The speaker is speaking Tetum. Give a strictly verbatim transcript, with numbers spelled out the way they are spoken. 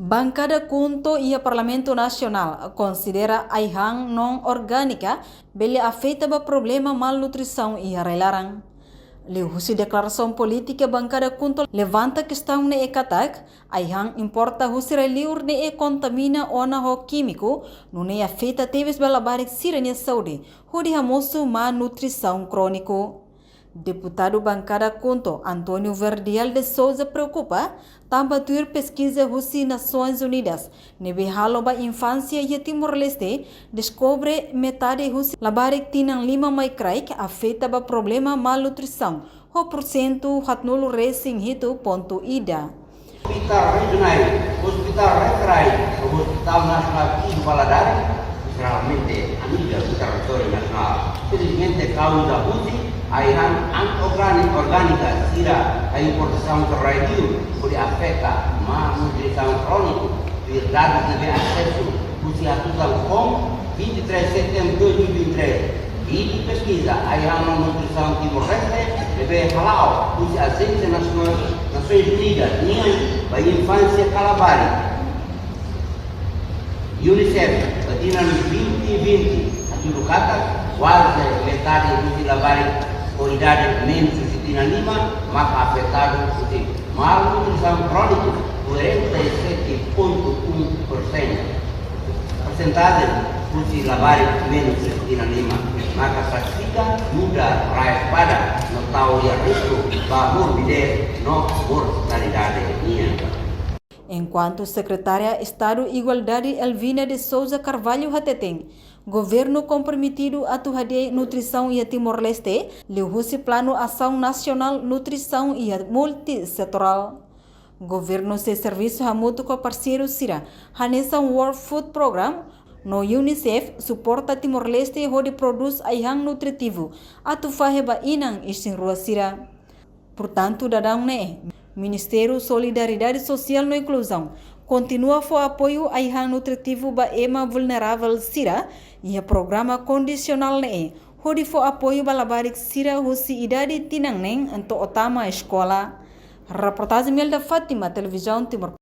Bankada KHUNTO iha Parlamentu Nasionál konsidera ai-han non orgánika bele afeta ba problema malnutrisaun iha rai-laran. Liuhusi deklarasaun polítika, bankada KHUNTO levanta kestaun ne'e katak ai-han importa husi rai-liur ne'e kontamina ona ho kímiku, nune'e afeta tebes ba labarik sira-nia saúde, hodi hamosu malnutrisaun króniku. Deputadu bankada KHUNTO, António Verdial de Sousa, preokupa tanba tuir peskiza husi Nasoins Unidas ne'ebé halo ba infánsia iha Timor-Leste, deskobre metade husi labarik tinan lima mai kraik afeta ba problema malnutrisaun, ho porsentu haatnulu resin hitu pontu ida. Hospitál rejionál, hospitál referál, hospitál nasionál iha Valadares, jeralmente anivel territóriu nasionál. Felizmente, kauza husi ai-han anorgáni-, orgánika sira, importasaun iha rai-liur, hodi afeta malnutrisaun króniku, verdade deve acesso husi atutan com vinte e três de setembro de dois mil e vinte e três. Iha peskiza ai-han non nutrisaun Timor-Leste, ne'ebé hala'o husi Ajénsia Nasionál Nasoins Unidas nian ba Infánsia ka Labarik, UNICEF, ba tinan vinte vinte, hatudu katak kuaze metade husi labarik ho idade menus husi tinan lima maka afetadu husi malnutrisaun króniku, quarenta e sete ponto um por cento. Persentajen husi labarik menus husi tinan lima maka klasifika muda rai-padan no tau iha risku ba morbidez no mortalidade nian. Enkuantu Sekretária Estadu Igualdade, Elvina de Sousa Carvalho, hateten, governu komprometidu atu hadi'a nutrisaun iha Timor-Leste, liuhusi Planu Asaun Nasionál Nutrisaun iha multisetorál. Governu sei servisu hamutuk ho parseiru sira, hanesan World Food Programme no UNICEF, suporta Timor-Leste hodi prodús ai-han nutritivu atu fahe ba inan isin-rua sira. Portantu, daudaun ne'e, Ministériu Solidariedade Sosiál no Inkluzaun kontinua fó apoiu ai-han nutritivu ba ema vulneravel sira iha programa kondisionál ne'e, hodi fó apoiu ba labarik sira husi idade tinan neen to'o tama eskola. Reportajen Imelda Fátima, Televizaun Timor